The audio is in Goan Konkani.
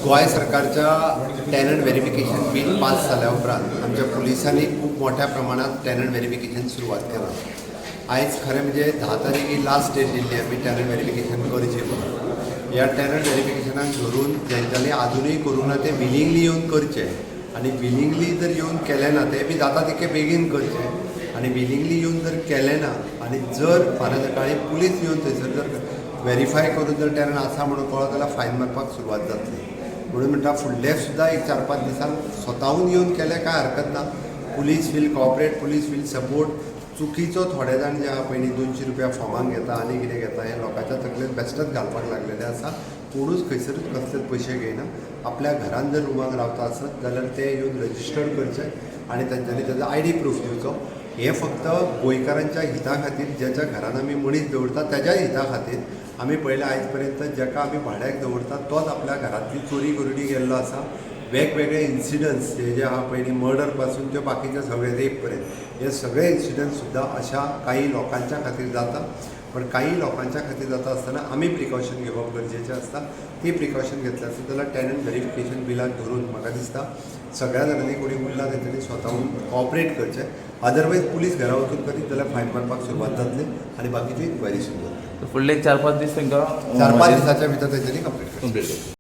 गोंय सरकारच्या टॅनंट व्हेरिफिकेशन बील पास जाल्या उपरांत आमच्या पुलिसांनी खूब मोठ्या प्रमाणात टॅनंट व्हेरिफिकेशन सुरवात केलां. आयज खरें म्हणजे 10 तारीख ही लास्ट डेट दिल्ली आमी टॅनंट व्हेरिफिकेशन करचें म्हणून. ह्या टॅनंट व्हेरिफिकेशनाक धरून जेंच्यांनी आजुनूय करूंक ना ते विलिंगली येवन करचे आनी विलिंगली जर येवन केलें ना तें बी जाता तितकें बेगीन करचें. आनी विलिंगली येवन जर केलें ना आनी जर फाल्यां सकाळीं पुलीस येवन थंयसर जर वेरीफाय करून जर टॅनंट आसा म्हणून कळत जाल्यार फायन मारपाक सुरवात जातली. म्हणून म्हणटा, फुडले सुद्दां एक 4-5 दिसान स्वताहून येवन केलें काय हरकत ना. Police will cooperate, police will support. चुकीचो थोडे जाण जे आहा पयलीं 200 रुपया फॉर्माक घेता आनी कितें घेता, हें लोकांच्या तकलेन बेश्टेच घालपाक लागलेलें आसा. कोणूच खंयसरूच कसलेच पयशे घेयना. आपल्या घरान जर रुमाक रावता आसत जाल्यार ते येवन रजिस्टर्ड करचे आनी तांच्यांनी ताजो आयडी प्रूफ दिवचो. हें फक्त गोंयकारांच्या हिता खातीर, ज्याच्या घरान आमी मनीस दवरता त्याच्या हिता खातीर. आमी पळयलें, आयज पर्यंत जाका आमी भाड्याक दवरता तोच आपल्या घरांतली चोरी करून गेल्लो आसा. वेगवेगळे इन्सिडंट्स जे जे आहा, पयलीं मर्डर पासून ते बाकीचे सगळे रेप पर्यंत, हे सगळे इन्सिडंट्स सुद्दां अशा काही लोकांच्या खातीर जाता. पण काही लोकांच्या खातीर जाता आसतना आमी प्रिकॉशन घेवप गरजेचें आसता. ती प्रिकॉशन घेतली आसत जाल्यार टॅनंट व्हेरिफिकेशन बिलाक धरून म्हाका दिसता सगळ्या जाणांनी कोणी उरला तेंच्यांनी स्वताहून कॉपरेट करचें. अदरवायज पुलीस घरा वचून करीत जाल्यार फायन मारपाक सुरवात जातली आनी बाकीची इन्क्वायरी सुरू जातली. फुडले 4-5 दीस तांकां 4-5 दिसाच्या भितर तेंच्यांनी कंप्लीट करचें. कंप्लीट.